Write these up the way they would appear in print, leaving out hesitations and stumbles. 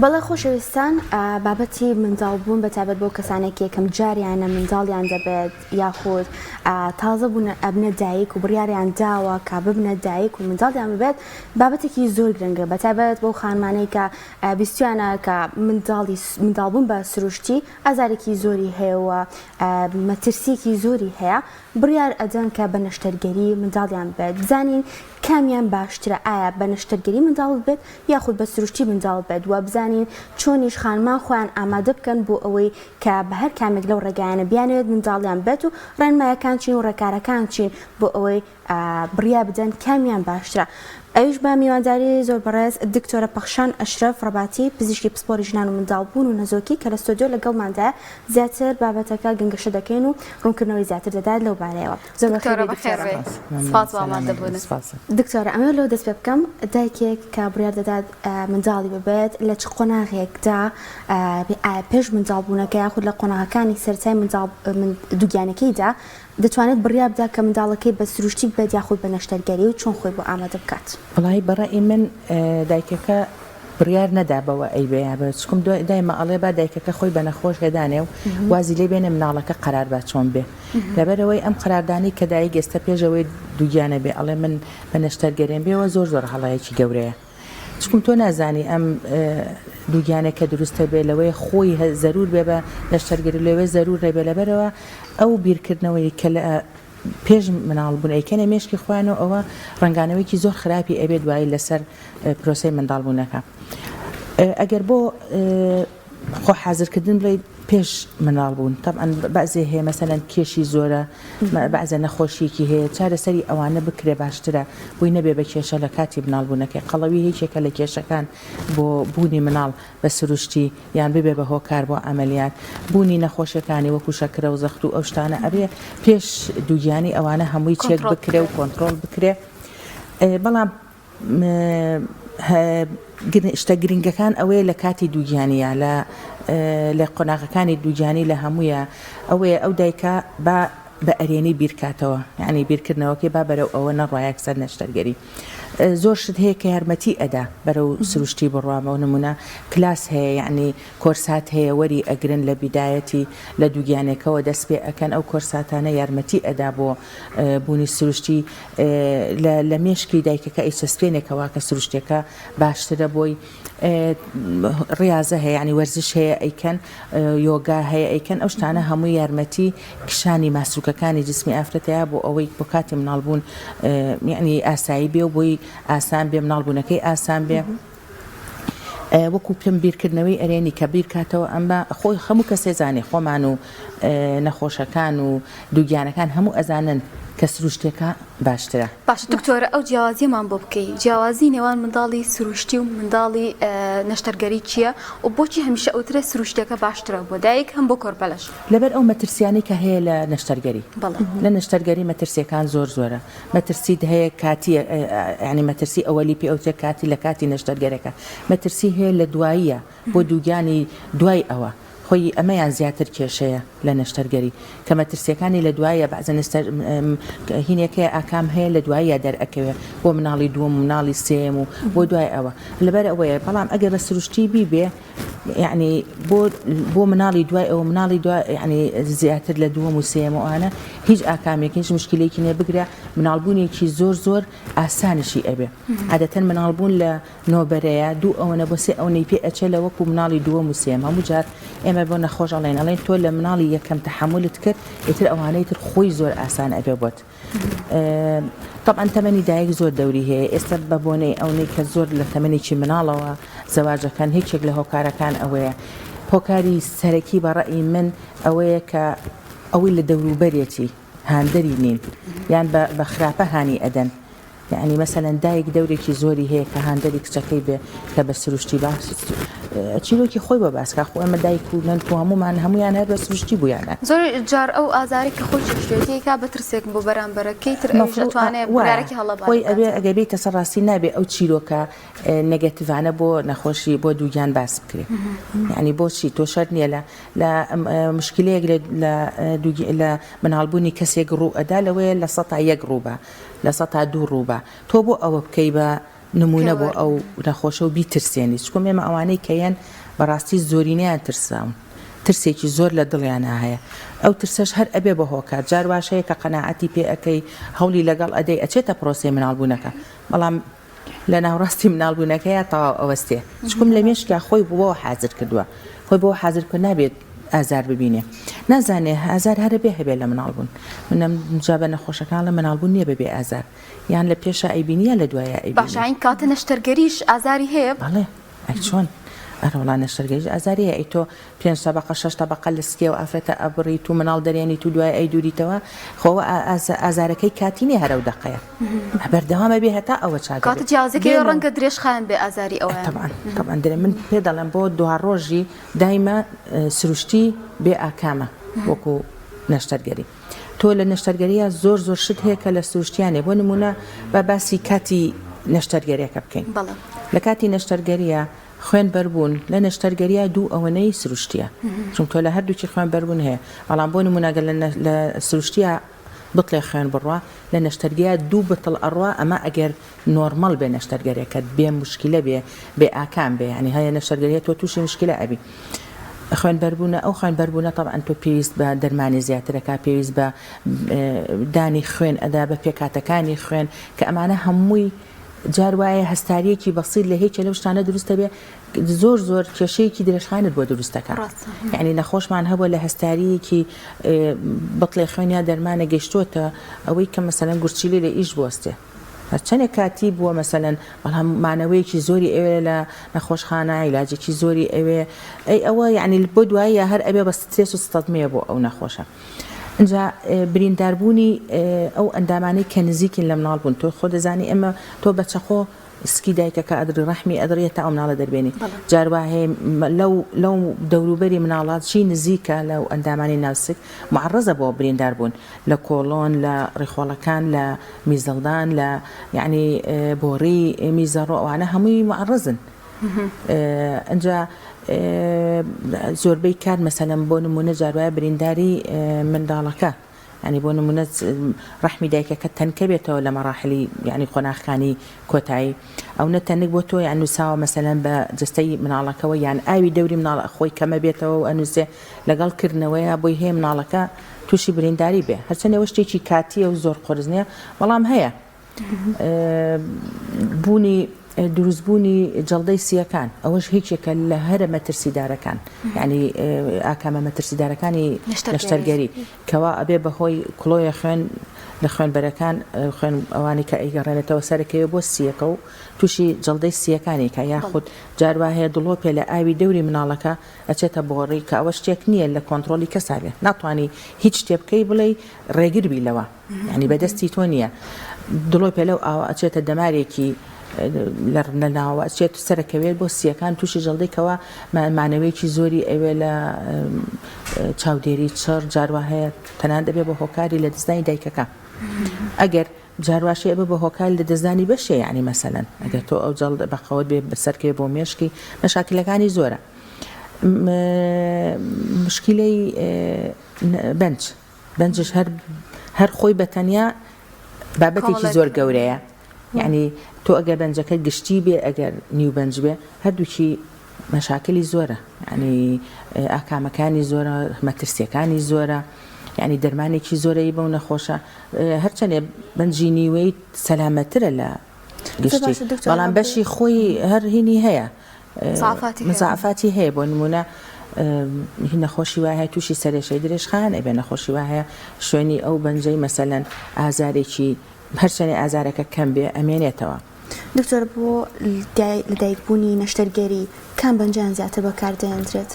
بەڵێ خۆشەویستان بابەتی منداڵ بوون بە تایبەت بۆ کەسانێک کە یەکەم جاریانە منداڵیان دەبێت یاخود تازە بوون ئەبنە دایک و بڕیاریان داوە کە ببنە دایک و منداڵیان ببێت بابەتێکی زۆر گرنگە بە تایبەت بۆ خانمانەی کە بیستویانە کە منداڵی منداڵبوون بە سروشتی ئازارێکی زۆری هەیە و مەترسیەکی زۆری هەیە بڕیار ئەدەن کە بە نەشتەرگەری منداڵیان ببێت بزانین کامیان باشترە ئایا بە نەشتەرگەری منداڵت بێت یاخود بە سروشتی منداڵت بێت وە بزانین چۆنیش خانمان خۆیان ئامادە بکەن بۆ ئەوەی کە بە هەر کامێک لەو ڕێگایانە بیانەوێت منداڵیان بێت و ڕێنمایەکان چین و ڕێکارەکان چین بۆ ئەوەی بڕیار بدەن کامیان باشترە ئەویش بە میوانداری زۆر بەڕێز دکتۆرە پەخشان ئەشرەف ڕەباتی پزیشکی پسپۆری ژنان و منداڵبوون و نەزۆکی کە لە ستۆدیۆ لەگەڵماندایە زیاتر بابەتەکە گەنگەشە دەکەین و ڕوونکردنەوەی زیاتر دەدات لەو بارەیەوە. زۆر دکتۆرە بەخێر بێی. سپاس بۆ ئامادەبوونت. دکتۆرە ئەمەوێت لەوە دەست پێ بکەم دایکێک کە بڕیار دەدات منداڵی ببێت لە چ قۆناغێکدا ئایا پێش منداڵبوونەکە یاخود لە قۆناغەکانی سەرەتای منداڵ دووگیانەکەیدا دەتوانێت بڕیار بدات کە منداڵەکەی بە سروشتی ببێت یاخود بە نەشتەرگەری و چۆن خۆی بۆ ئامادە بکات؟ وەڵایی بە ڕەئی من دایکەکە بڕیار نەدا بەوە ئەیبێ یا بە چکم دایمە ئەڵێ با دایکەکە خۆی بە نەخۆش هێدانێ و وازی لێ بێنێ مناڵەکە قەرار با چۆن بێ لەبەرئەوەی ئەم قەراردانەی کە دایک ئێستا پێش ئەوەی دووگیانە بێ ئەڵێ من بە نەشتەرگەرێم بێوە زۆر زۆر هەڵەیەکی گەورەیە چکم تۆ نازانی ئەم دووگیانە کە دروستە بێ لەوەیە خۆی زەرور بێ بە نەشتەرگەری لەوێ زەرور نەبێ لەبەرەوە ئەو بیرکردنەوەی کە لە پێش مناڵ بوون ئەیکەنە مێشکی خۆیان و ئەوە ڕەنگانەوەیکی زۆر خراپی ئەبێ دوایی لەسەر پرۆسەی منداڵ بوونەکە ئەگەر بۆ خۆ حازرکردن بڵێ پێش مناڵ بوون تەبعەن بەعزێ هەیە مەسەلەن کێشی زۆرە بەعزە نەخۆشیەکی هەیە چارەسەری ئەوانە بکرێ باشترە بۆی نەبێ بە کێشە لە کاتی مناڵ بوونەکەی قەڵەوی یەکێکە لە کێشەکان بۆ بوونی مناڵ بە سروشتی یان ببێ بە هۆکار بۆ عەمەلیات بوونی نەخۆشیەکانی وەکو شەکرە و زەخت و ئەو شتانە ئەبێ پێش دووگیانی ئەوانە هەمووی چێک بکرێ و کۆنتڕۆڵ بکرێ بەڵام شتە گرنگەکان ئەوەیە لە کاتی دووگیانیە لە لە قۆناغەکانی دووگیانی لە هەموویە ئەوەیە ئەو دایکە با بە ئەرێنی بیرکاتەوە یعنی بیرکردنەوەکەی با بەرەو ئەوە نەڕوا یەکسەر نەشتەرگەری زۆر شت هەیە کە یارمەتی ئەدا بەرەو سروشتی بڕوا بۆ نمونە کلاس هەیە یعنی کۆرسات هەیە وەری ئەگرن لە بیدایەتی لە دووگیانێکەوە دەست پێ ئەکەن ئەو کۆرساتانە یارمەتی ئەدا بۆ بوونی سروشتی لە لە مێشکی دایکەکە ئەیچەسپێنێ کەوا کە سروشتێکە باشترە بۆی ڕیازە هەیە یانی وەرزش هەیە ئەیکەن یۆگا هەیە ئەیکەن ئەو شتانە هەموو یارمەتی کشانی ماسولکەکانی جسمی ئافرەتەیە بۆ ئەوەی بۆ کاتی مناڵبوون یعنی ئاسایی بێ و بۆی ئاسان بێ مناڵبوونەکەی ئاسان بێ. وەکو پێم بیرکردنەوەی ئەرێنی کە بیرکاتەوە ئەمە خۆی هەموو کەسێ زانێ خۆمان و نەخۆشەکان و دووگیانەکان هەموو ئەزانن کە سروشتێکە باشترە. باشە دکتۆرە ئەو جیاوازیەمان بۆ بکەی جیاوازی نێوان منداڵی سروشتی و منداڵی نەشتەرگەری چیە و بۆچی هەمیشە ئەوترێ سروشتیەکە باشترە بۆ دایک هەم بۆ کۆرپەلەش؟ لەبەر ئەو مەترسیانەی کە هەیە لە نەشتەرگەری لە نەشتەرگەری مەترسیەکان زۆر زۆرە مەترسیت هەیە کاتیە یانی مەترسی ئەوەلی پێ ئەوترێ کاتی لە کاتی نەشتەرگەرەکە مەترسی هەیە لە دواییە بۆ دووگیانی دوای ئەوە خۆی ئەمەیان زیاتر کێشەیە لە نەشتەرگەری کە مەترسیەکانی لە دوایە بەعزە نەشتەر هینێکەیە ئاکام هەیە لە دواییە دەرئەکەوێ بۆ مناڵی دووەم و مناڵی سێیەم و بۆ دوای ئەوە لەبەر ئەوەیە بەڵام ئەگەر بە سروشتی بیبێ یەعنی بۆ بۆ مناڵی دوای ئەوە مناڵی دوا یەعنی زیاتر لە دووەم و سێیەم و ئەوانە هیچ ئاکامێک هیچ مشکلێکی نیە بگرە مناڵبوونێکی زۆر زۆر ئاسانیشی ئەبێ عادەتەن مناڵبوون لە نۆبەرەیە دوو ئەوەنە بۆ سێ ئەونەی پێ ئەچێ لە وەکو مناڵی دووەم و سێیەم هەموو جار ئێمە بۆ نەخۆش ئەڵێن ئەڵێن تۆ لە مناڵی یەکەم تەحەمولت کرد ئیتر ئەوانەی تر خۆی زۆر ئاسان ئەبێ بۆت تەبعەن تەمەنی دایک زۆر دەوری هەیە ئێستا بە بۆنەی ئەونەی کە زۆر لە تەمەنێکی مناڵەوە زەواجەکەن هیچێک لە هۆکارەکان ئەوەیە هۆکاری سەرەکی بە ڕەئی من ئەوەیە کە ئەوەی لە دەوروبەرێتی هاندەری نین یان بە خراپە هانی ئەدەن یەعنی مەسەلەن دایک دەورێکی زۆری هەیە کە هاندەری کچەکەی بێ کە بە سروشتی باس چیرۆکی خۆی بۆ باس کا خۆ ئێمە دایک و نەنک و هەموومان هەموویان هەر بە سروشتی بوویانە. زۆر جار ئەو ئازارەی کە خۆی چێشتوێتی ئەیکا بە ترسێک بۆ بەرامبەرەکەی تر ئەویش مەفروض ئەتوانێ وایە بڕیارێکی هەڵە با خۆی ئەبێ بدات. ئەگەر بێیتە سەر ڕاستی نابێ ئەو چیرۆکە نێگەتیڤانە بۆ نەخۆشی بۆ دووگیان باس بکرێ یەعنی بۆچی تۆ شەرت نییە لە لە مشکلەیەک لە لە دووگی لە مناڵبوونی کەسێک ڕوو ئەدا لەوەیە 1% ڕوو بە 2% ڕوو بە تۆ بۆ ئەوە بکەی بە. نمونە بۆ ئەو نەخۆشە و بیترسێنی چکم ئێمە ئەوانەی کە یەن بەڕاستی زۆرینەیان ترساون ترسێکی زۆر لە دڵیانا هەیە ئەو ترسەش هەر ئەبێ بە هۆکار جار واش هەیە کە قەناعەتی پێ ئەکەی هەوڵی لەگەڵ ئەدەی ئەچێتە پرۆسەی مناڵبوونەکە بەڵام لە ناوڕاستی مناڵبوونەکەیا تەواو ئەوەستێ چکم لە مێشکیا خۆی بۆ حازر کردووە خۆی بۆ حازر کە نابێت ئازار ببینێ نازانێ ئازار هەرە بێ هەبێ لە مناڵبوون منم جا بە نەخۆشەکان لە مناڵبوون نییە بەبێ ئازار یان لە پێشا ئەیبینی یا لە دوایا ئەیبینی. باشە ئەی کاتە نەشتەرگەریش ئازاری هەیە؟ بەڵێ ئەی چۆن ئەرەوەڵا نەشتەرگەریش ئازاری هەیە ئەی تۆ پێنج تەبەقە شەش تەبەقە لە سکی ئەو ئافرەتە ئەبڕیت و مناڵ دەرێنیت و دوای ئەیدوریتەوە خۆ ئەوە ئازارەکەی کاتی نیە هەر ئەو دەقەیە بەردەوام ئەبێ هەتا ئەوە چاک کاتە جیاوازەکەی ڕەنگە درێژخایەن بێ ئازاری ئەوەیان. تەبعەن تەبعەن درێ من پێ دەڵێم بۆ دواڕۆژی دایمە سروشتی بێ ئاکامە وەکو نەشتەرگەری. تۆ لە نەشتەرگەرییا زۆر زۆر شت هەیە کە لە سروشتیا نیە بۆ نمونە با باسی کاتی نەشتەرگەریەکە بکەین لە کاتی نەشتەرگەرییا خوێن بەربوون لە نەشتەرگەرییا دوو ئەوەنەی سروشتیە چون تۆ لە هەردووکی خوێن بەربوون هەیە بەڵام بۆ نمونە گەر لە سروشتیا بتڵێ خوێن بڕوا لە نەشتەرگەیا دوو بتڵ ئەڕوا ئەمە ئەگەر نۆرمەڵ بێ نەشتەرگەرێکەت بێ موشکیلە بێ بێ ئاکام بێ یانی هەیە نەشتەرگەریە تۆ تووشی مشکلە ئەبی خوێن بەربوونە ئەو خوێن بەربوونە تەبعەن تۆ پێویست بە دەرمانی زیاترەکە پێویست بە دانی خوێن ئەدا بە پێکاتەکانی خوێن کە ئەمانە هەمووی جار وایە هەستاریەکی بەسیط لە هیچ لەو شتانە دروستە بێ زۆر زۆر کێشەیەکی درێژخایەنت بۆ دروست دەکات یعنی نەخۆشمان هەبووە لە هەستاریەکی بتڵێ خوێن یا دەرمانە گەشتۆتە ئەوەی کە مەسەلەن گورچیلی لە ئیش بوەستێ هەرچەنێک کاتی بووە مەسەلەن بەڵام مانەوەیەکی زۆری ئەوێ لە نەخۆشخانە عیلاجێکی زۆری ئەوێ ئەی ئەوە یعنی بۆ دواییە هەر ئەبێ بە سترێس و ستەدمەیە بۆ ئەو نەخۆشە ئینجا برینداربوونی ئەو ئەندامانەی کە نزیکین لە مناڵ بوون تۆ خۆ دەزانی ئێمە تۆ بە چەقۆ سکی دایکەکە ئەدڕی ڕەحمی ئەدڕی هەتا ئەو مناڵە دەربێنی جار وا هەیە لەو لەو دەوروبەری مناڵە چی نزیکە لەو ئەندامانی ناو سک معڕزە بۆ بریندار بوون لە کۆڵۆن لە ڕیخۆڵەکان لە میزەڵدان لە یعنی بۆڕی میزەڕۆ ئەوانە هەمووی معڕزن ئەجا زۆربەی کات مەسەلەن بۆ نمونە جار وایە برینداری منداڵەکە یانی بۆ نمونە ڕەحمی دایکەکە تەنکە بێتەوە لە مەڕاحلی یانی قۆناغەکانی کۆتایی ئەو نە تەنک بۆ تۆ یان نووساوە مەسەلەن بە جەستەی مناڵەکەوە یان ئاوی دەوری مناڵ خۆی کەمە بێتەوە و ئەنووسێ لەگەڵ کردنەوەیە بۆی هەیە مناڵەکە تووشی برینداری بێ هەرچەندەوە شتێکی کاتیە و زۆر قورس نییە بەڵام هەیە بوونی دروستبوونی جەڵدەی سییەکان ئەوەش هیچێکە لە هەرە مەترسیدارەکان یعنی ئاکامە مەترسیدارەکانی نەشتەرگەری کەوا ئەبێ بەهۆی کڵۆیە خوێن لە خوێنبەرەکان خوێن ئەوانی کە ئەیگەڕێنێتەوە سەرەکەوێ بۆ سییەکە و تووشی جەڵدەی سییەکانی کە یاخود جار وا هەیە دڵۆپێ لە ئاوی دەوری مناڵەکە ئەچێتە بۆڕی کە ئەوە شتێک نییە لە کۆنتڕۆڵی کەسا بێ ناتوانی هیچ شتێ بکەی بڵێی ڕێگر بی لەوە یانی بەدەستی تۆ نییە دڵۆپێ لەو ئاوە ئەچێتە دەمارێکی لە ناوە ئەچێت سەرەکەوێت بۆ سیەکان تووشی جەڵدەی کەوا مانەوەیەکی زۆری ئەوێ لە چاودێری چڕ جاروا هەیە تەنان دەبێ بە هۆکاری لە دەستدانی دایکەکە ئەگەر جارواشی ئەبێ بە هۆکاری لە دەستدانی بەشێ یعنی مەسەلەن ئەگەر تۆ ئەو جەڵد بەقەوەت بێ بەسەرکەوێ بۆ مێشکی مەشاکلەکانی زۆرە مشکلەی بەنج بەنجش هەر هەر خۆی بە تەنیا بابەتێکی زۆر گەورەیە یعنی تۆ ئەگەر بەنجەکە گشتی بێ ئەگەر نیو بەنج بێ هەردووکی مەشاکلی زۆرە ینی ئاکامەکانی زۆرە مەترسیەکانی زۆرە یعنی دەرمانێکی زۆرەی بەو نەخۆشە هەرچەندێ بەنجی نیوەی سەلامەترە لە گشتی بەڵام بەشی خۆی هەر هینی هەیە مزاعفاتی هەیە بۆ نمونە نەخۆشی وای هەیە تووشی سەرێشەی درێژخایەن ئەبێ نەخۆشی وای هەیە شوێنی ئەو بەنجەی مەسەلەن ئازارێکی هەرچەنێ ئازارەکە کەم بێ ئەمێنێتەوە. دکتۆر بۆ لەدایکبوونی نەشتەرگەری کام بەنجیان زیاتر بەکاردەهێندرێت؟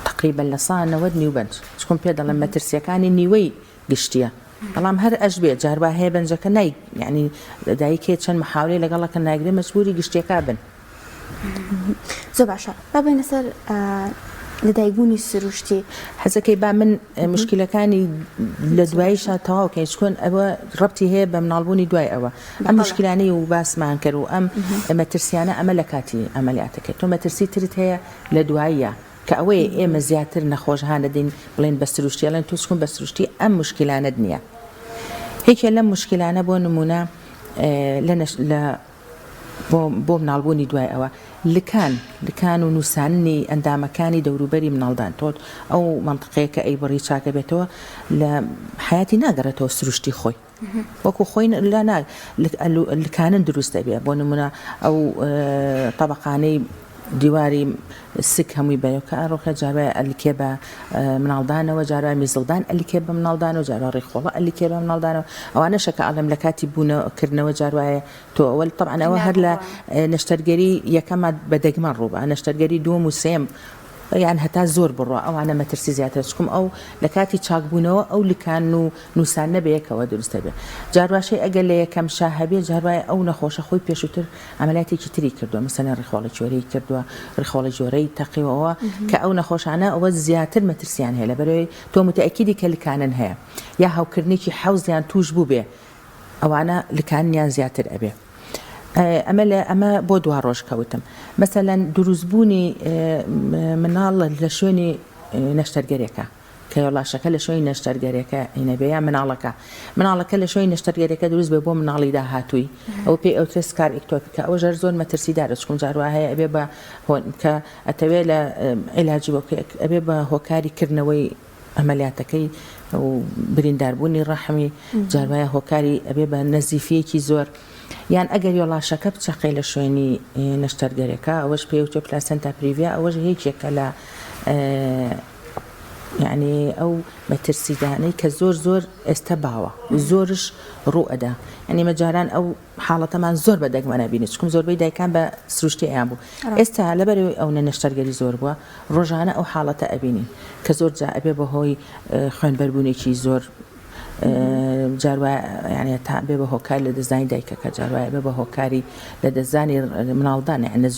تەقریبەن 90% نیو بەنج چکم پێ دەڵێم مەترسیەکانی نیوەی گشتیە بەڵام هەر ئەشبێ جار وا هەیە بەنجەکە نای یعنی دایک هەیە چەند محاولەی لەگەڵەکە ناگرێ مەجبوری گشتیەکە بن. زۆر باشە با بێینە سەر لەدایکبوونی سروشتی. حەزەکەی با من مشکلەکانی لە دواییشا تەواو کەین چکۆن ئەوە ڕەبتی هەیە بە مناڵبوونی دوای ئەوە ئەم مشکلانەی و باسمان کرد و ئەم مەترسیانە ئەمە لە کاتی عەمەلیاتەکەی تۆ مەترسی ترت هەیە لە دواییە کە ئەوەیە ئێمە زیاتر نەخۆش هانەدەین بڵێن بە سروشتی ئەڵێن تۆ چکون بە سروشتی ئەم مشکلانەت نییە یەکێ لەم مشکلانە بۆ نمونە لە لە. بۆ بۆ مناڵبوونی دوای ئەوە لکان لکان و نووساندنی ئەندامەکانی دەوروبەری مناڵدان تۆ ئەو مەنتقەیە کە ئەیبڕی چاکەبێتەوە لە حەیاتی ناگەڕێتەوە سروشتی خۆی وەکو خۆی لا نا لکانن دروست دەبێ بۆ نمونە ئەو تەبقانەی دیواری سک هەمووی بەرەو کە ڕۆکە جاروای ئەلکێ بە مناڵدانەوە جاروای میزڵدان ئەلکێ بە مناڵدانەوە جاروا ڕیخۆڵە ئەلکێ بە مناڵدانەوە ئەوانەشە کە ئەڵێم لە کاتی بوونە کردنەوە جاروایە تۆ ئەوە تەبعەن ئەوە هەر لە نەشتەرگەری یەکەمە بە دەگمەن ڕووبا نەشتەرگەری دووەم و سێم یان هەتا زۆر بڕوا ئەوانە مەترسی زیاترە چکم ئەو لە کاتی چاکبوونەوە ئەو لکان و نووساندنە بەیەکەوە دروست دەبێ جارواشەی ئەگەر لە یەکەم شا هەبێ جاروایە ئەو نەخۆشە خۆی پێشووتر عەمەلیاتێکی تری کردووە مەسەلەن ڕیخۆڵی جۆرەی کردووە ڕیخۆڵی جۆرەی تەقیوەوە کە ئەو نەخۆشانە ئەوە زیاتر مەترسیان هەیە لەبەرەوەی تۆ متەئەکیدی کە لکانن هەیە یا هەوکردنێکی حەوزیان توش بووبێ ئەوانە لکاننیان زیاتر ئەبێ ئەمە لە ئەمە بۆ دوا ڕۆژ کەوتم مەسەلەن دروستبوونی مناڵ لە شوێنی نەشتەرگەرێکە کە یۆڵاشەکە لە شوێنی نەشتەرگەرێکە هینەبێ یا مناڵەکە مناڵەکە لە شوێنی نەشتەرگەرێکە دروست بێ بۆ مناڵی داهاتووی ئەو پێی ئەوترێ scar ectopic کە ئەوە ژەر زۆر مەترسیدارە چکم جاروا هەیە ئەبێ بە کە ئەتەوێ لە عیلاجی بۆ بکەی ئەبێ بە هۆکاری کردنەوەی عەمەلیاتەکەی و برینداربوونی ڕەحمی جار وایە هۆکاری ئەبێ بە نەزیفیەکی زۆر یان ئەگەر یۆڵاشەکە بچەقێ لە شوێنی نەشتەرگەرەکە ئەوەش پێوتێ placenta previa ئەوەش یەکێکە لە یعنی ئەو مەترسیدانەی کە زۆر زۆر ئێستا باوە زۆرش ڕوو ئەدا یعنی مەجاران ئەو حاڵەتەمان زۆر بە دەگمەن ئەبینی چکم زۆربەی دایکان بە سروشتی ئەیان بوو ئێستا لەبەرەوەی ئەونە نەشتەرگەری زۆر بووە ڕۆژانە ئەو حاڵەتە ئەبینین کە زۆر جا ئەبێ بەهۆی خوێنبەربوونێکی زۆر جار وایە یعنی تا بێ بە هۆکار لە دەستدانی دایکەکە جار وایە بێ بە هۆکاری لە دەستدانی مناڵدان یعنی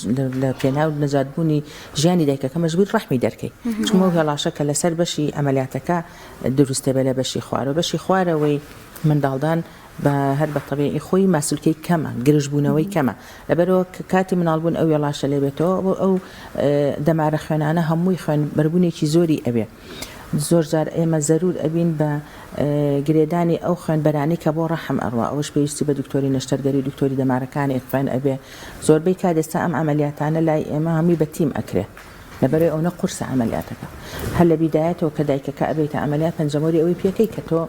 لە پێناو نەجاتبوونی ژیانی دایکەکە مەجبور ڕەحمی دەرکەی چونکە ئەو هێڵاشە کە لەسەر بەشی عەمەلیاتەکە دروستە بێ لە بەشی خوارەوە بەشی خوارەوەی منداڵدان بە هەر بە تەبیعی خۆی ماسولکەی کەمە گرژبوونەوەی کەمە لەبەرئەوە کە کاتی مناڵبوون ئەو وێڵاشە لێ بێتەوە ئەو دەمارە خوێنانە هەمووی خوێن بەربوونێکی زۆری ئەبێ زۆر جار ئێمە زەرور ئەبین بە گرێدانی ئەو خوێنبەرانەی کە بۆ ڕەحم ئەڕوا ئەوەش پێویستی بە دکتۆری نەشتەرگەری و دکتۆری دەمارەکانی خوێن ئەبێ زۆربەی کات ئێستا ئەم عەمەلیاتانە لای ئێمە هەمووی بە تیم ئەکرێ لەبەرئەوەی ئەونە قورسە عەمەلیاتەکە هەر لە بیدایەتەوە کە دایکەکە ئەبەیتە عەمەلیات پەنجەمۆری ئەوەی پێکەی کە تۆ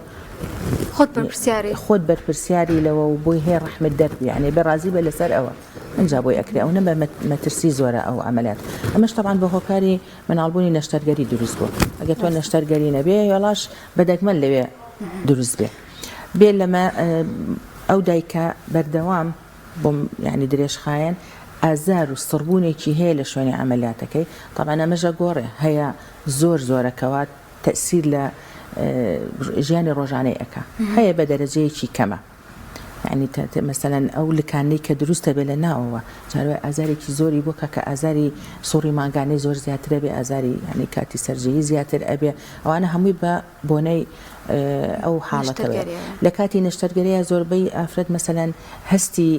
خۆت بەرپرسیاری خۆت بەرپرسیاری لەوە و بۆی هەیە ڕەحمت دەربێ یعنی بێ ڕازی بە لەسەر ئەوە ئینجا بۆی ئەکرێ ئەونە بە مەترسی زۆرە ئەو عەمەلیات ئەمەش تەبعەن بە هۆکاری مناڵبوونی نەشتەرگەری دروست بوو ئەگەر تۆ نەشتەرگەری نەبێ وێڵاش بە دەگمەن لەوێ دروست بێ بێ لەمە ئەو دایکە بەردەوام بۆم یانی درێژخایەن ئازار و سڕبوونێکی هەیە لە شوێنی عەمەلیاتەکەی تەبعەن ئەمەش ئەگۆڕێ هەیە زۆر زۆرە کەوا تەئسیر لە ژیانی ڕۆژانەی ئەکا هەیە بە دەرەجەیەکی کەمە یعنی مەسەلەن ئەو لکانەی کە دروستە بێ لە ناوەوە جاروای ئازارێکی زۆری بۆ کە کە ئازاری سوڕی مانگانەی زۆر زیاترە بێ ئازاری یعنی کاتی سەرجێی زیاتر ئەبێ ئەوانە هەمووی بە بۆنەی ئەو حاڵەتەوەیە لە کاتی نەشتەرگەریە زۆربەی ئافرەت مەسەلەن هەستی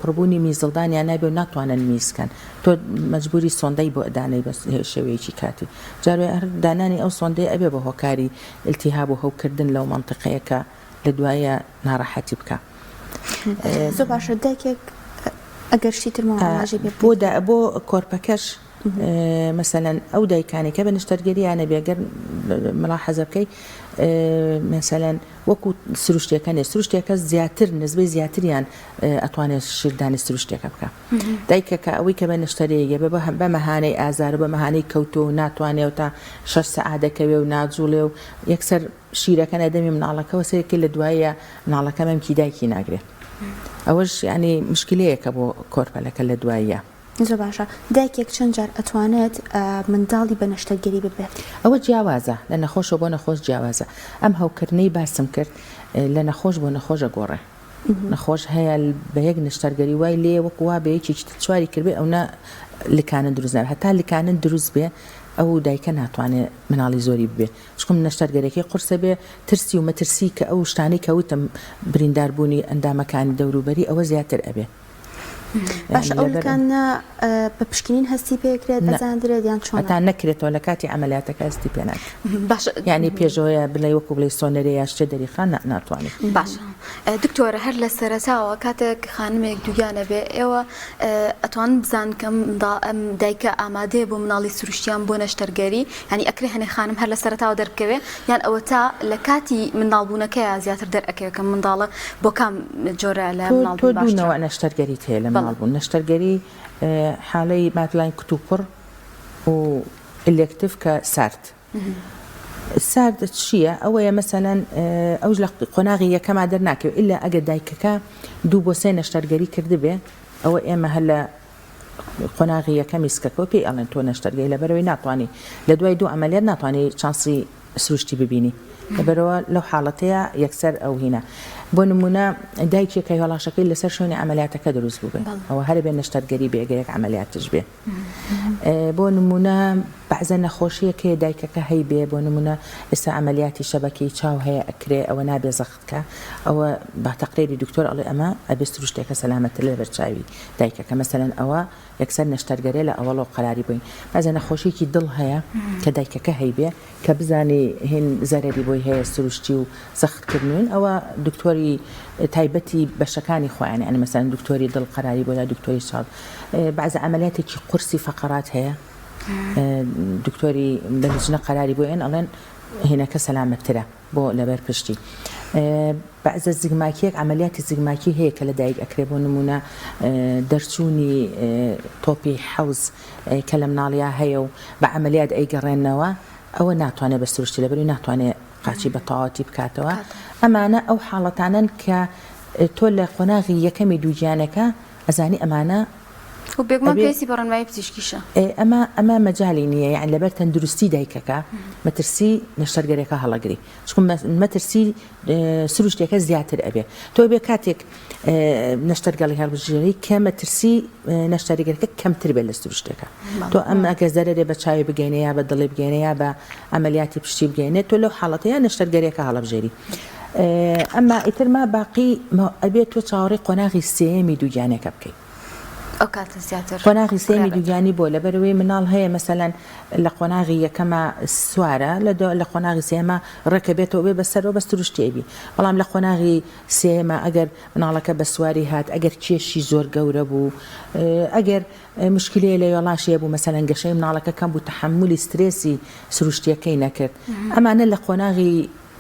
پڕبوونی میزڵدانیان نابێ و ناتوانن میز کەن تۆ مەجبوری سۆندەی بۆ دانەی بە شێوەیەکی کاتی جارێ هەر دانانی ئەو سۆندەی ئەبێ بە هۆکاری التهاب و هەوکردن لەو مەنتیقەیە کە لە دوایە ناڕەحەتی بکا. زۆر باشە دایکێک ئەگەر شتی تر ماوە پێ بۆ بۆ کۆرپەکەش مەسەلەن ئەو دایکانەی کە بە نەشتەرگەرییان نەبێ گەر ملاحەزە بکەی مەسەلەن وەکو سروشتیەکە نێ سروشتیەکە زیاتر نسبەی زیاتریان ئەتوانێت شیردانی سروشتیەکە بکە دایکەکە ئەوەی کە بە نەشتەرەیە بە بە مەهانەی ئازار و بە مەهانەی کەوتۆ و ناتوانێ و تا شەش سەعات دەکەوێ و ناجوڵێ و یەکسەر شیرەکە نەدەمی مناڵەکەوە سەیرکەی لە دواییە مناڵەکە مەمکی دایکی ناگرێ ئەوەش یانی مشکلەیەکە بۆ کۆرپەلەکە لە دواییە. زۆر باشە دایکێک چەند جار ئەتوانێت منداڵی بە نەشتەرگەری ببێت؟ ئەوە جیاوازە لە نەخۆشەوە بۆ نەخۆش جیاوازە ئەم هەوکردنەی باسم کرد لە نەخۆش بۆ نەخۆش ئەگۆڕێ نەخۆش هەیە بە یەک نەشتەرگەری وای لێ وەکو وا بە یەکێکی تر چواری کردبێ ئەونە لکانن دروست نابێ هەتا لکانن دروست بێ ئەو دایکە ناتوانێ مناڵی زۆری ببێ چکم نەشتەرگەرەکەی قورسە بێ ترسی و مەترسی کە ئەو شتانەی کە وتم بریندار بوونی ئەندامەکانی دەوروبەری ئەوە زیاتر ئەبێ. باشە ئەو لکاندنە بە پشکنین هەستی پێکرێت ئەزاندرێت یان چۆنە؟ هەتا نەکرێتەوە لە کاتی عەمەلیاتەکە هەستی پێ ناکرێت. باشە یانی پێشەوەیە بڵێ وەکو بڵێی سۆنەرێ یا شتێ دەریخا نا ناتوانێ. باشە دکتۆر هەر لە سەرەتاوە کاتێک خانمێک دووگیانە بێ ئێوە ئەتوانن بزانن کە ئەم دایکە ئامادەیە بۆ مناڵی سروشتی یان بۆ نەشتەرگەری یانی ئەکرێ هەنێ خانم هەر لە سەرەتاوە دەربکەوێ یان ئەوەتا لە کاتی منداڵبوونەکەیا زیاتر دەرئەکەوێ کە منداڵە بۆ کام جۆرە لە تۆ مناڵبوون تۆ دوو باشترە؟ نەوع نەشتەرگەریت هەیە لە بەڵێ. مناڵبوون نەشتەرگەری حاڵەی ماتلاین کتوپڕ و elective کە سارد سارد چییە؟ ئەوەیە مەسەلەن ئەوش لە قۆناغی یەکەما دەرناکەوێت ئیلا ئەگەر دایکەکە دوو بۆ سێ نەشتەرگەری کردبێ ئەوە ئێمە هەر لە قۆناغی یەکەمی سکەکەوە پێی ئەڵێن تۆ نەشتەرگەی لەبەرەوەی ناتوانانی لە دوای دوو عملیات ناتوانانی چانسی سروشتی ببینی لەبەرەوە لەو حاڵەتەیە یەکسەر ئەو هینە بۆ نمونە دایکێکە هێڵاشەکەی لەسەر شوێنی عملیاتەکە دروست بوو بێ ئەوە هەر بێ نەشتەرگەری بێ گەرێک عملیاتش بێ بۆ نمونە بەعزە نەخۆشیەک هەیە دایکەکە هەیبێ بۆ نمونە ئێستا عەمەلیاتی شەبەکەی چاو هەیە ئەکرێ ئەوە نابێ زەخت کە ئەوە بە تەقریری دکتۆر ئەڵێ ئەمە ئەبێ سروشتێکە سەلامەتر لەبەر چاوی دایکەکە مەسەلەن ئەوە یەکسەر نەشتەرگەرێ لە ئەوەڵەوە قەراری بۆین بەعزە نەخۆشیەکی دڵ هەیە کە دایکەکە هەیبێ کە بزانی هین زەرەری بۆی هەیە سروشتی و زەخت کردنوین ئەوە دکتۆری تایبەتی بەشەکانی خۆیان یانی مەسەلەن دکتۆری دڵ قەراری بۆ دا دکتۆری چاو بەعزە عەمەلیاتێکی قورسی فەقەرات هەیە دکتۆری بە لجنە قەراری بۆ ئێن ئەڵێن هینەکە سەلامەتترە بۆ لەبەر پشتی بەعزە زگماکیەک عەمەلیاتی زگماکی هەیە کە لە دایک ئەکرێ بۆ نمونە دەرچوونی تۆپی حەوز کە لە مناڵیا هەیە و بە عەمەلیات ئەیگەڕێننەوە ئەوە ناتوانێت بە سروشتی لەبەروی ناتوانێت قاچی بە تەواوەتی بکاتەوە ئەمانە ئەو حاڵەتانەن کە تۆ لە قۆناغی یەکەمی دووگیانەکە ئەزانی ئەمانە و بێگومان پێویستی بە ڕێنمایی پزیشکیشە. ئێ ئەمە ئەمە مەجالی نییە یانی لەبەر تەندروستی دایکەکە مەترسی نەشتەرگەرەکە هەڵەگری چونکە مەترسی سروشتەکە زیاتر ئەبێ تۆ بێ کاتێک نەشتەرگەڵی هەڵبژێری کە مەترسی نەشتەرگەرەکە کەمتر بێت لە سروشتەکە تۆ ئەم ئەگەر زەرەرێ بە چاوی بگەینێ یا بە دڵی بگەینێ یا بە عەمەلیاتی پشتی بگەینێ تۆ لەو حاڵەتەیە نەشتەرگەرەکە هەڵەبژێری ئەما ئیتر ما باقی ئەبێت تۆ چاوەڕێی قۆناغی سێیەمی دووگیانەکە بکەیت. ئەو کاتە زیاتر قۆناغی سێیەمی دووگیانی بۆ لەبەرئەوەی مناڵ هەیە مەسەلەن لە قۆناغی یەکەما سوارە لە لە قۆناغی سێیەما ڕێکە بێتەوە بێ بەسەرەوە بە سروشتی ئەبی بەڵام لە قۆناغی سێیەما ئەگەر مناڵەکە بە سواری هات ئەگەر کێشی زۆر گەورە بوو ئەگەر مشکلەیە لە وێڵاشی هەبوو مەسەلەن گەشەی مناڵەکە کەم بوو تەحەمولی سترێسی سروشتیەکەی نەکرد ئەمانە لە قۆناغی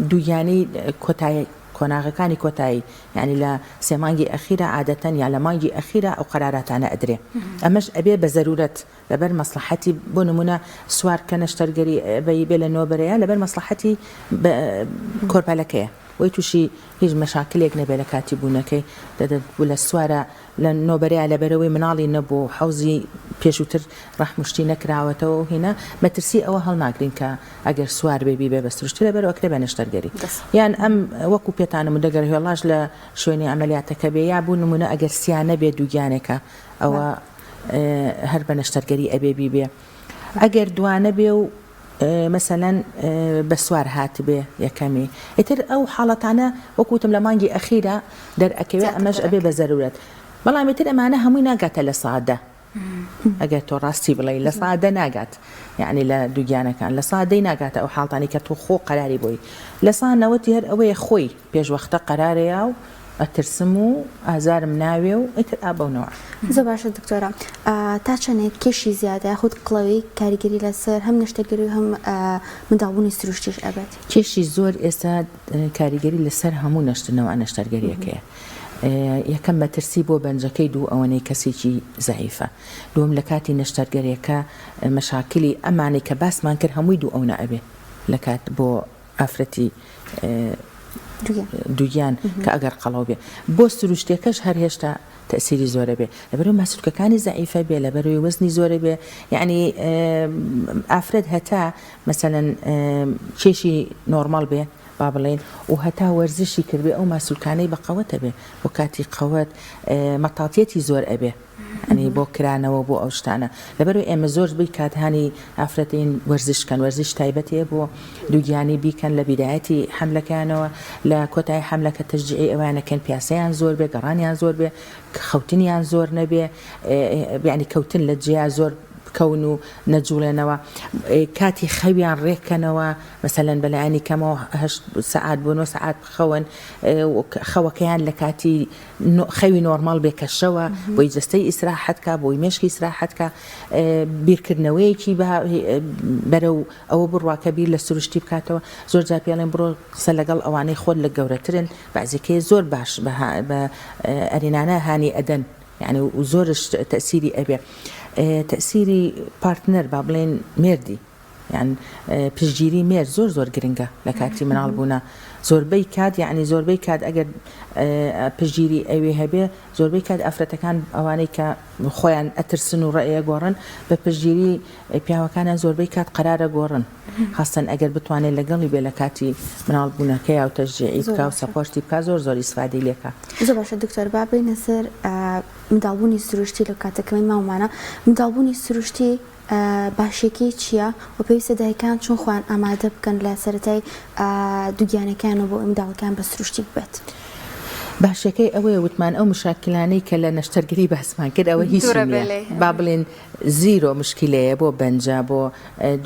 دووگیانی کۆتایی قۆناغەکانی کۆتایی یانی لە سێ مانگی ئەخیرا عادەتەن یا لە مانگی ئەخیرا ئەو قەراراتانە ئەدرێ ئەمەش ئەبێ بە زەرورەت لەبەر مەسڵەحەتی بۆ نمونە سوار کە نەشتەرگەری بەی بێ لە نۆبەرەیە لەبەر مەسڵەحەتی کۆرپەلەکەیە وەی تووشی هیچ مەشاکلێک نەبێ لە کاتی بوونەکەی دەدەن لە سوارە لە نۆبەرەیا لەبەرئەوەی مناڵی نەبووە و حەوزی پێشووتر ڕەحموشتی نەکراوەتەوە و هینا، مەترسی ئەوە هەڵناگرین کە ئەگەر سوار بێ بیبێ بە سروشتی لەبەرئەوە ئەکرێ بە نەشتەرگەری یان ئەم وەکو پێتانم وت ئەگەر هێڵاش لە شوێنی عەمەلیاتەکە بێ یا بو نمونە ئەگەر سیانە بێ دووگیانێکە ئەوە هەر بە نەشتەرگەری ئەبێ بیبێ ئەگەر دوانە بێ و مەسەلەن بە سوار هاتبێ یەکەمی ئیتر ئەو حاڵەتانە وەکو وتم لە مانگی ئەخیرا دەرئەکەوێ ئەمەش ئەبێ بە زەرورەت بەڵام ئیتر ئەمانە هەمووی ناگاتە 10% ئەگەر تۆ ڕاستی بڵێ 10% ناگات یعنی لە دووگیانەکان لە سادەی ناگاتە ئەو حاڵتانی کە تۆ خۆ قەراری بۆی لە سا نەوەتی هەر ئەوەیە خۆی پێشوەختە قەرارەیە و ئەترسم و ئازارم ناوێ و ئیتر ئا بەو نەوعە. زۆر باشە دکتۆرە تا چەندێک کێشی زیادە یاخود قڵەوی کاریگەری لەسەر هەم نەشتەرگەری و هەم منداڵبوونی سروشتیش ئەبێت؟ کێشی زۆر ئێستا کاریگەری لەسەر هەموو نەشتنەوە نەشتەرگەریەکەیە یەکەم مەترسی بۆ بەنجەکەی دوو ئەوەنەی کەسێکی زەعیفە دووەم لە کاتی نەشتەرگەریەکە مەشاکلی ئەمانەی کە باسمان کرد هەمووی دوو ئەونە ئەبێ لە کات بۆ ئافرەتی دووگیان کە ئەگەر قەڵەو بێ بۆ سروشتەکەش هەر هێشتا تەسیری زۆرە بێ لەبەرەوەی ماسولکەکانی زەعیفە بێ لەبەرەوەی وەزنی زۆرە بێ یعنی ئافرەت هەتا مەسەلەن کێشی نۆرمەڵ بێ با بڵێین و هەتا وەرزشی کردبێ ئەو ماسولکانەی بە قەوەتە بێ بۆ کاتی قەوەت مەتاتیەتی زۆر ئەبێ. یانی بۆ کرانەوە بۆ ئەو شتانە لەبەرئەوەی ئێمە زۆر بی کات هانی ئافرەتین وەرزش کەن وەرزش تایبەتێ بۆ دووگیانی بیکەن لە بیدایەتی حەملەکەیانەوە لە کۆتایی حەملەکە تەشجیعی ئەویان ئەکەن پیاسەیان زۆر بێ گەڕانیان زۆر بێ خەوتنیان زۆر نەبێ یانی کەوتن لە جێیا زۆر بکەون و نەجوڵێنەوە کاتی خەویان ڕێککەنەوە مەسەلەن بەلایەنی کەمەوە هەشت سەعات بۆ نۆ سەعات بخەون خەوەکەیان لە کاتی خەوی نۆرماڵ بێ کە شەوە بۆی جەستەی ئیسراحەت کا بۆی مێشکی ئیسراحەت کا بیرکردنەوەیەکی بەرەو ئەوە بڕوا کە بیر لە سروشتی بکاتەوە زۆر جار پێڵێن بڕۆ قسە لەگەڵ ئەوانەی خۆت لە گەورەترن بەعزێکەیە زۆر باش بە ئەرێنانە هانی ئەدەن یعنی و زۆرش تەسیری ئەبێ تەسیری پارتنەر با بڵێن مێردی یان پشتگیری مێرد زۆر زۆر گرنگە لە کاتی مناڵ بوونا زۆربەی کات یعنی زۆربەی کات ئەگەر پشتگیری ئەوێ هەبێ زۆربەی کات ئافرەتەکان ئەوانەی کە خۆیان ئەترسن و ڕێیە گۆڕن بە پشتگیری پیاوەکانیان زۆربەی کات قەرارە گۆڕن خاستەن ئەگەر بتوانێت لەگەڵی بێ لە کاتی مناڵ بوونەکەی و تەشجیعی بکا و support ی بکا زۆر زۆر ئیسفادەی لێکا. زۆر باشە دکتۆر با بێینە سەر منداڵبوونی سروشتی لەو کاتەکەی ماومانە منداڵبوونی سروشتی باشیەکەی چیە و پێویستە دایکان چۆن خۆیان ئامادە بکەن لە سەرەتای دووگیانەکەیانەوە بۆ ئەوەی منداڵەکەیان بە سروشتی ببێت؟ باشیەکەی ئەوەیە وتمان ئەو مشاکلانەی کە لە نەشتەرگەری باسمان کرد ئەوە هیچی نیە با بڵێن zero مشکلەیە بۆ بەنجە بۆ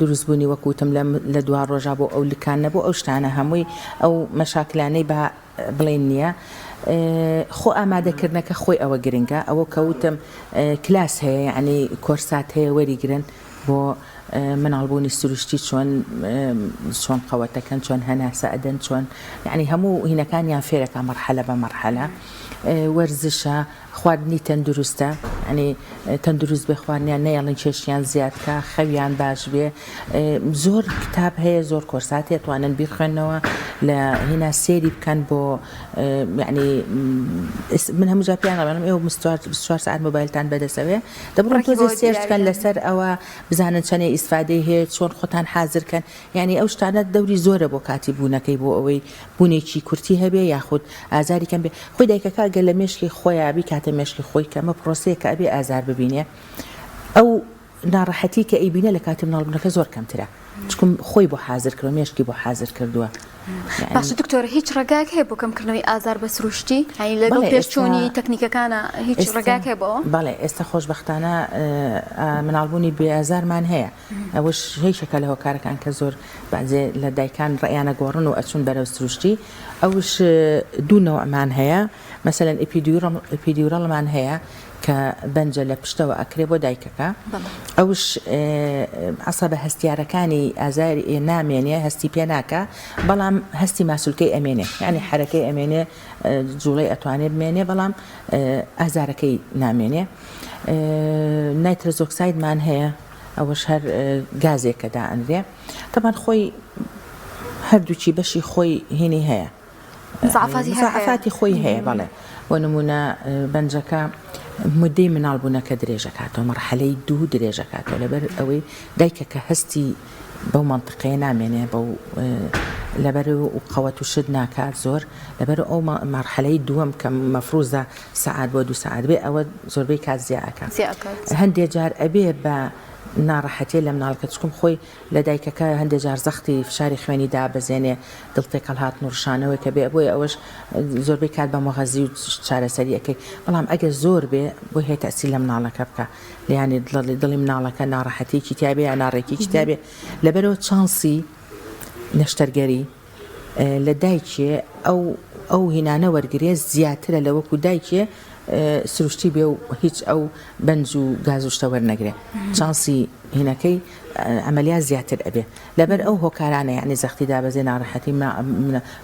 دروستبوونی وەک وتم لە دوا ڕۆژا بۆ ئەو لکانە بۆ ئەو شتانە هەمووی ئەو مەشاکلانەی با بڵێن نییە خۆ ئامادەکردنەکە خۆی ئەوە گرنگە ئەوە کە وتم کلاس هەیە یعنی کۆرسات هەیە وەریگرن بۆ مناڵبوونی سروشتی چۆن چۆن قەوەتەکەن چۆن هەناسە ئەدەن چۆن یعنی هەموو هینەکانیان فێرەکە مەرحەلە بە مەرحەلە وەرزشە خواردنی تەندروستە یانی تەندروست بێ خواردنیان نەیەڵن کێشیان زیاد کا خەویان باش بێ زۆر کتاب هەیە زۆر کۆرسات هەیە توانن بیخوێنەوە لە هینا سێری بکەن بۆ یعنی من هەموو جار پێیان ئەڵێم ئێوە 24 ساعت مۆبایلتان بەدەسەوێ دەبڕۆن تۆزێ search بکەن لەسەر ئەوە بزانن چەنێ ئیسفادەی هەیە چۆن خۆتان حازر کەن یانی ئەو شتانە دەوری زۆرە بۆ کاتی بوونەکەی بۆ ئەوەی بوونێکی کورتی هەبێ یاخود ئازاری کەم بێ خۆی دایکەکە گەر لە مێشکی خۆیا بیکاتە مێشکی خۆی کە ئەمە پرۆسەیەکە ئەبێ ئازار ببینێ ئەو ناڕەحەتی کە ئەیبینێ لە کاتی مناڵبوونەکە زۆر کەمترە چکم خۆی بۆ حازر کردوە مێشکی بۆ حازر کردووە. باشە دکتۆر هیچ ڕێگایەک هەیە بۆ کەمکردنەوەی ئازار بە سروشتی یانی لەگەڵ پێشچوونی تەکنیکەکانە هیچ ڕێگایەک هەیە بۆ ئەوە؟ بەڵێ ئێستا خۆشبەختانە مناڵبوونی بێ ئازارمان هەیە ئەوەش یەکێکە لە هۆکارەکان کە زۆر بەعزێ لە دایکان ڕەئیان ئەگۆڕن و ئەچون بەرەو سروشتی ئەوش دوو نەوعمان هەیە مەسەلەن epidural مان هەیە کە بەنجە لە پشتەوە ئەکرێ بۆ دایکەکە ئەوش عەسەبە هەستیارەکانی ئازاری نامێنێ هەستی پێ ناکا بەڵام هەستی ماسولکەی ئەمێنێ یعنی حەرەکەی ئەمێنێ جوڵەی ئەتوانێ بمێنێ بەڵام ئازارەکەی نامێنێ nitrous oxide مان هەیە ئەوەش هەر گازێکە دائەنرێ تەبان خۆی هەردووکی بەشی خۆی هینی هەیە مزعفاتی خۆی هەیە بەڵێ بۆ نمونە بەنجەکە مدەی مناڵبوونەکە درێژەکاتەوە مەرحەلەی دوو درێژەکاتەوە لەبەر ئەوەی دایکەکە هەستی بەو مەنتقەیە نامێنێ بەو لەبەر و قەوەت و شت ناکات زۆر لەبەر ئەو مەرحەلەی دووەم کە مەفروزە سەعات بۆ دوو سەعات بێ ئەوە زۆربەی کات زیا ئەکا هەندێ جار ئەبێ بە ناڕەحەتیە لە مناڵەکە چکم خۆی لە دایکەکە هەندێ جار زەختی فشاری خوێنی دابەزێنێ دڵ تێکەڵ هاتن و ڕشانەوەی کە بێ بۆیە ئەوەش زۆربەی کات بە مغەزی و چارەسەری ئەکەی بەڵام ئەگەر زۆر بێ بۆی هەیە تەئسیر لە مناڵەکە بکا یانی دڵی مناڵەکە ناڕەحەتیەکی تیابێ یا ناڕێکیەکی تیابێ لەبەرەوە چانسی نەشتەرگەری لە دایکێ ئەو ئەو هینانە وەرگرێ زیاترە لە وەکو دایکێ سروشتی بێ و هیچ ئەو بەنج و گاز و شتە وەرنەگرێ چانسی هینەکەی عەمەلیا زیاتر ئەبێ لەبەر ئەو هۆکارانە یعنی زەختی دابەزێ ناڕەحەتی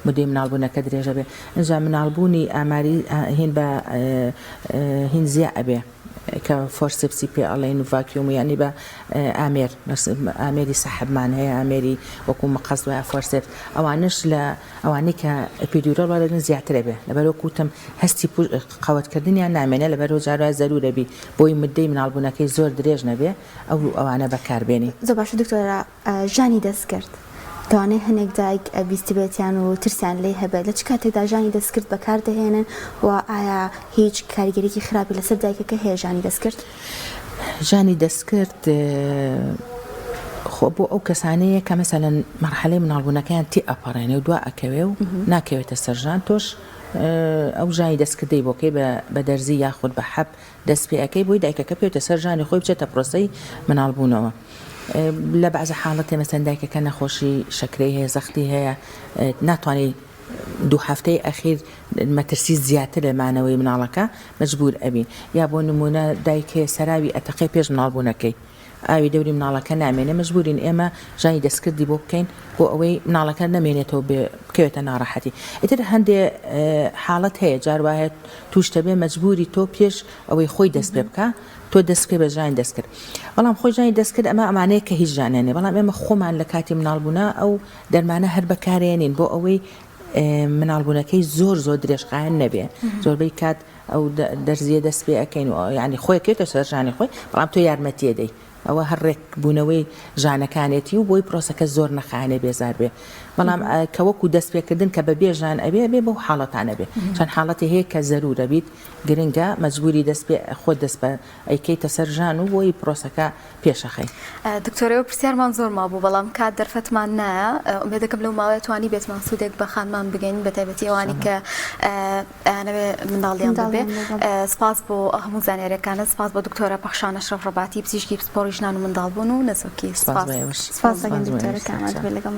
مدەی مناڵبوونەکە درێژە بێ ئینجا مناڵبوونی ئاماری هین بە هین زیا ئەبێ کە forceps ی پێ ئەڵێن و vacuum یانی بە ئامێر ئامێری سەحبمان هەیە ئامێری وەکو مقەست وایە forceps ئەوانش لە ئەوانەی کە epidural وەرەگرن زیاترە بێ لەبەر وەکو وتم هەستی قەوەتکردنیان نامێنێ لەبەر جاروا زەرورە بی بۆی مدەی مناڵبوونەکەی زۆر درێژ نەبێ ئەو ئەوانە بەکاربێنی. زۆر باشە دکتۆرە ژانی دەستکرد. لەوانەیە هەنێک دایک بیستبێتیان و ترسیان لێی هەبێت، لە چ کاتێکدا ژانی دەستکرد بەکاردەهێنن و ئایا هیچ کاریگەریی خراپی لەسەر دایکەکە هەیە ژانی دەستکرد؟ ژانی دەستکرد خۆ بۆ ئەو کەسانەیە کە مەسەلەن مەرحەلەی مناڵبوونەکەیان تێ ئەپەڕێنێ و دوا ئەکەوێ و ناکەوێتە سەر ژان تۆش ئەو ژانی دەستکردەی بۆکەی بە دەرزی یاخود بە حەب دەست پێ ئەکەی بۆی دایکەکە بکەوێتە سەر ژانی خۆی بچێتە پرۆسەی مناڵبوونەوە لە بەعزە حاڵەتێ مەسەن دایکەکە نەخۆشی شەکرەی هەیە زەختی هەیە ناتوانێت دوو هەفتەی ئەخیر مەترسی زیاتر لە مانەوەی مناڵەکە مەجبور ئەبین یا بۆ نمونە دایک هەیە سەراوی ئەتەقێ پێش مناڵبوونەکەی ئاوی دەوری مناڵەکە نامێنێ مەجبورین ئێمە ژانی دەستکردی بۆ بکەین بۆ ئەوەی مناڵەکە نەمێنێتەوە بێ بکەوێتە ناڕەحەتی ئیتر هەندێ حاڵەت هەیە جار وایە توش دەبێ مەجبوری تۆ پێش ئەوەی خۆی دەست پێ بکا تۆ دەست بکەی بە ژانی دەستکرد بەڵام خۆی ژانی دەستکرد ئەمە ئەمانەیە کە هیچ ژانیان نیە بەڵام ئێمە خۆمان لە کاتی مناڵبوونا ئەو دەرمانە هەر بەکارێنین بۆ ئەوەی مناڵبوونەکەی زۆر زۆر درێژخایەن نەبێ زۆربەی کات ئەو دەرزیە دەست پێ ئەکەین و یانی خۆی ئەکەوێتە سەر ژانی خۆی بەڵام تۆ یارمەتیە دەی ئەوە هەر ڕێک بوونەوەی ژانەکانێتی و بۆی پرۆسەکە زۆر نەخایەنێ بێزار بێ بەڵام کە وەکو دەست پێکردن کە بە بێ ژان ئەبێ ئەبێ بەو حاڵەتانە بێ چەند حاڵەتی هەیە کە زەرورە بیت گرنگە مەجبوری دەست پێ خۆت دەست بە ئەیکەیتە سەر ژان و بۆی پرۆسەکە پێشەخەی. دکتۆر ئێوە پرسیارمان زۆر مابوو بەڵام کات دەرفەتمان نایە ئومێدەکەم لەو ماوەیە توانی بێتمان سوودێک بە خانمان بگەین بە تایبەتی ئەوانی کە ئەیانەوێ منداڵیان ببێ سپاس بۆ هەموو زانیاریەکانت سپاس بۆ دکتۆرە پەخشان ئەشرەف ڕەباتی پزیشکی پسپۆڕی ژنان و منداڵبوون و نەزۆکی سپاس سپاس دەکەین دکتۆرە کە ئامادە بووی لەگەڵمان.